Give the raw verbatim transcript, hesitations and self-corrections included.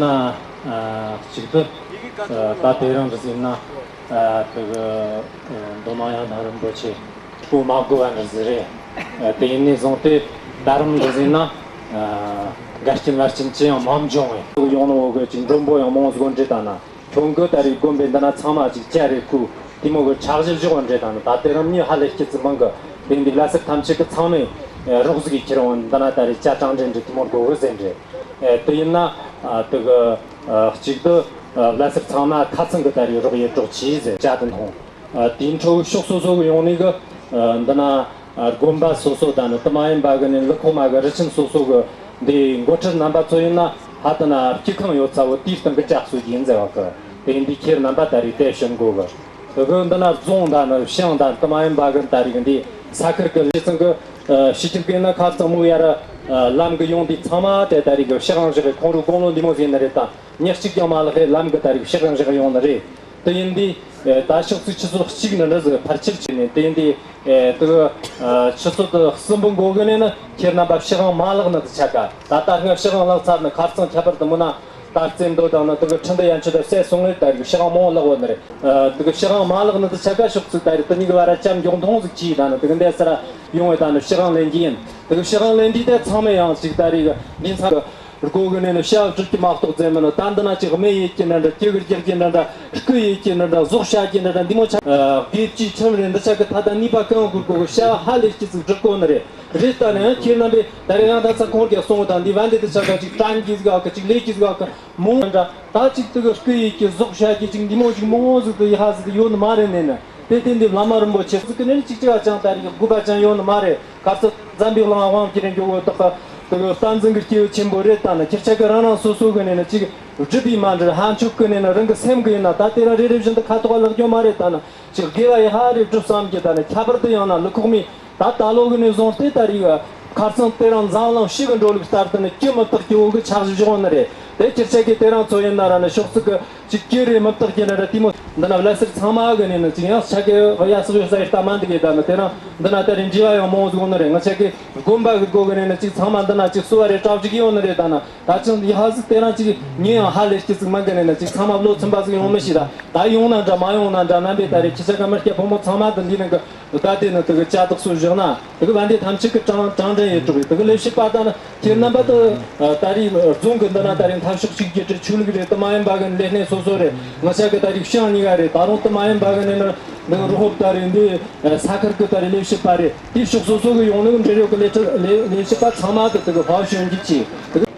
ཨ། གཅིག་ཏུ། ད་དེ་རིང་འདི་ཟིན་ན། དེ་གི་མདོ་སྨད་ཡང་ན་རིན་པོ་ཆེ་སྐུ་མ་དགོས་པ་འདི་ཟིག་རེད། དེ་ཡིན་ནས་བཟུང་སྟེ་ད་རིང་འདི་ཟིན་ན། འགལ་རྐྱེན་བར་རྐྱེན་ཅི་ཡང་མ་འབྱུང་བས། ཡོང་ནོ་བོ་གི་ཅིག་མགྲོན་པོ་ཡང་མང་ཟིག་འདྲི་ད་ན། ཁྱོད་གི་ད་རེས་དགོན་པའི་འདི་ན་ཚང་མ་ཅིག་ཅ་རེ་ཁུ་དེ་མོ་གི་ཕྱག་བཞེས་བཞག་འདྲེ་དང་ནི། ད་དེ་རིང་མྱི་ཧ་ལས་སྐྱིད་ཙི་མང་གི་དེ་འདི་ལ་སེར་ཐམས་ཅད་ཀྱི་ཚང་མས་རོགས་ཟིག་གི་ཁྱེར་འོང་འདི་ན་ད་རེས་ཅ་ཀྲང་འདྲེ་འདྲེ་དེ་མོ་དགོ་གི་ཟེར་འདྲེ། དེ་ཡིན་ན་དེ་གི་གཅིག་ཏུ་ལ་སེར་ཚང་མ་ཁ་ཚང་གི་ད་རེས་རོགས་ཡེ་རོགས་གྱིས་ཟེར་ཅ་དེ་འཐུང་། དེའི་འཕྲོ་ཕྱོགས་སོ་སོ་གི་ཡོང་ནས་གི་འདི་ན། དགོན་པ་སོ་སོ་དང་ནི་དུ་མ་ཡིན་པ་གི་ནི་ལུ་ཁོག་མ་གི་རི་ཆེན་སོ་སོ་གི་འདི་འགོ་ཁྲིད་རྣམ་པ་ཚོ་ཡིན་ན་ཧ་ཏི་ན་སྐྱིད་ཁང་ཡོད་ཚ་བོ་དེའི་སྟེང་གི་ལྕགས་སུ་ཡིན་ཟེར་བ་གི་དེ་འདི་ཁྱེད་རྣམ་པ་ད་རེས་དེ་ཞུ་དགོ་གི། དེ་གི་འདི་ན་རྫོང་དང་ནི་ཤང་དང་དུ་མ་ཡིན་པ་གི་ད་རེས་གི་འདི་ས་ཁུལ་གི་ལས་ཚང་གི་ཤི་ཁྱིམ་གི་ན་ཁ་ཚང་མོ་ཡ་ར་ལམ་གི་ཡོང་འདི་ཚང་མ་དེ་ད་རེས་གི་ཤི་ཁང་ཞིག་གི་ཁོང་རུ་དགོང་ལོ་འདི་མོ་ཟིན་ནི་རེད། ད་ཉག་གཅིག་ཀྱང་མ་ལག་ལམ་གི་ད་རེས་ཤི་ཁང་ཞིག་གི་ཡོང་ནི་རེད། དེ་ཡིན་དུས། ད་ཕྱོགས་ཚིགས་ཆུ་ཚོད་གཅིག་ནི་འདྲ་ཟིག་ཕལ་ཆེར་བྱས་ནས་དེ་ཡིན་དུས། དེ་ཆུ་ཚོད་དེ་གསུམ་པོ་འགོ་གི་ནས་ནི་ཁྱེད་རྣམ་པ་ཕྱི་དབང་མ་ལག་ནི་དུ་ཆ་ག་ད་ལྟ་སྔ་ཕྱི་དབང་ལག་ཚར་ནི་ཁ་རྩང་ཁྱད་པར་དུ་མོ་ན་ད་རྩེ་མདོ་དང་ནི་དེ་གི་ཁྲི་འདི་ཡན་ཆོད་དུ་བསད་སོང་ངེ་ད་གི་ཕྱི་དབང་མང་ལག་བོ་ནི་རེད། དེ་གི་ཕྱི་དབང་མ་ལག་ནི་དུ་ཆ་ག་ཕྱོགས་ཚིགས་ད་རེད། དེ་གཉིས་ཀྱི་བར་ལ་ཅམ་མགྱོགས་མཐོང་ཟིག་གྱིས་ད་ནི་དེ་གི་འདས་སར་ཡོང་བའི་ད་ནི་ཕྱི་དབང་ལེན་གྱི་ཡིན། དེ་གི་ཕྱི་དབང་ལེན་དུས་དེ་ཚང་མས་ཡང་ཅིག་ད་རེད་འདི་ཚང་གི་སྒོ་གི་ནས་ནི་བྱ་བ་སྒྲུབ་ཀྱི་མ་གཏོགས་ཙེ་མི་ནི་ད་འདི་ན་ཅིག་སྨད་ཡེད་ཀྱི་འདྲ་འདྲ་སྐྱི་གི་རྒྱག་ཀྱི་འདྲ་འདྲ་སྐུ་ཡེད་ཀྱི་འདྲ་འདྲ་ཟོག་བཤའ་ཀྱི་འདྲ་འདྲ་འདི་མོ་ཆ་དགེ་བཅུའི་ཁྲིམས་རེད། འདི་ཆ་གི་ཐ་ད་ནུས་པ་གང་དགོས་དགོས་གི་བྱ་བ་ཧ་ལས་ཀྱི་ཚིག་སྒྲུབ་དགོས་ནི་རེད། རེད་ད་ནི་ཡང་ཁྱེད་རྣམ་པས་ད་རེས་ཡང་ད་ཚ་ཁོང་རྒྱ་སོང་བ་དང་འདི་བན་དེ་འདི་ཆ་ག་ཅིག་དྲན་གྱི་ཟིག་ཨ་གི་ཅིག་ལས་ཀྱི་ཟིག་ཨ་གི་མོ་འདྲ་ད་ཅིག་དེ་གི་སྐུ་ཡེད་ཀྱི་ཟོག་བཤའ་ཀྱི་ཅིག་འདི་མོ་ཅིག་མོ་ཟིག་དུ་ཡི་ཧ་ཟིག་ཡོད་ནི་མ་རེད་ནས་ནི། དེ་དེ་འདི་བླ་མ་རིན་པོ་ཆེ་ཟིག་གི་ནས་ཅིག་ཅིག་ཨ་ཅང་ད་རེས་གི་དགོས་པ་ཅང་ཡོད་ནི་མ་རེད། གར་ས་ཛམ་བྷི་ལང་དབང་གི་རིང་གི་འོ་ཏོག་དེ་གི་བསྟན་འཛིན་གི་སྐྱེས་བུ་ཆེན་པོ་རེད། ད་ནི་ཁྱེད་ཆ་གི་རང་རང་སོ་སོ་གི་ནས་ནི་ཅིག་སྒྲུབ་པའི་མ་འདྲ་ཧན་ཆོག་གི་ནས་ནི་རང་གི་སེམས་གི་ཡིན་ན་ད་དེ་རང་རེ་རེ་བཞིན་དུ་ཁ་ཐོག་ལག་རྒྱོ་མ་རེད། ད་ནི་ཅིག་དགེ་བ་ཡི་ཧ་རེ་སྒྲུབ་བསམ་གི་ད་ནི་ཁྱད་པར་དུ་ཡང་ན་ལུ་ཁོག་མི་ད་ད་ལོ་གི་ནས་བཟུང་སྟེ་ད་རེས་ཁར་སང་དེ་རང་འཛམ་གླིང་ཕྱི་གི་འགྲོ་ལུགས་ལྟར་དུ་ནི་སྐྱི་མི་ཐག་གི་འོ་གི་ཆག་གཞི་བཞག་ནི་རེད། དེ་ཁྱེད་ཆ་གི་དེ་རང་ཚོ་ཡིན་ན་ར་ནི་ཕྱོགས་ཚིག་གི་ཅིག་སྐྱེ་རེ་མི་བཏགས་ཀྱི་ན་ར་ཏི་མོ་འདི་ན་བླ་སེར་ཚང་མ་གི་ནས་ནི་ཅིག་ཡང་ཆ་གི་ཡ་སོགས་ཡོད་ས་ཡི་ལྟ་མ་འདི་གི་ད་ནི་དེ་རང་འདི་ན་ད་རེས་འབྲེལ་བ་ཡང་མང་བོ་ཟིག་ནི་རེད། ང་ཆ་གི་དགོན་པ་གི་སྒོ་གི་ནས་ནི་ཅིག་ཚང་མ་འདི་ན་ཅིག་གསོ་བ་རེ་གྲབས་ཅིག་ཡོང་ནི་རེད། ད་ན་ད་ཅིག་ཡ་ཧ་ཟིག་དེ་རང་ཅིག་ཉིན་ཡང་ཧ་ལས་སྐྱི་ཙིག་མ་གི་ནས་ནི་ཅིག་ཚང་མ་བློ་ཚིམ་པ་ཟིག་ཡོང་མི་ཤེས། ད་ད་ཡོང་ན་འདྲ་མ་ཡོང་ན་འདྲ་རྣམ་པས་ད་རེས་ཁྱི་ཆ་ག་མི་སྐྱ་ཕོ་མོ་ཚང་མ་དུ་འདི་ནི་གི་ད་དེ་ནི་དེ་གི་ཅ་དག་སོ་བཞག་ན་དེ་གི་བན་དེ་ཐམས་ཅད་ཀྱི་གྲངས་གྲངས་འདྲེན་ཡོད་གྲུབ་རེད། དེ་གི་ལས་བྱེད་པ་དང་ཁྱེད་རྣམ་པ་དུ་ད་རེས་རྫོང་གི་འདི་ན་ད་རེས་འཐབ་ཕྱོགས་གཅིག་གྱུར་གྱི་ཆོས་ལུགས་རེད། དུ་མ་ཡིན་པ་གི་ལས་སྣེ་སོ་སོ་རེད། ང་ཆ་གི་ད་རེས་ཤང་གཉིས་ཀ་རེད། ད་རུང་དུ་མ་ཡིན་པ་གི་ནི་ནི་འདི་གི་རུ་ཧོབ་ད་རེས་འདི་ས་ཁུལ་གི་ད་རེས་ལས་བྱེད་པ་རེད། དེ་ཕྱོགས་སོ་སོ་གི་ཡོང་ནི་འབྲེལ་ཡོད་གི་ལས་ཁྲི་ལས་ལས་བྱེད་པ་ཚང་མ་དུ་དེ་གི་ཕ་ཤོན་གྱི་ཆེ་དེ་གི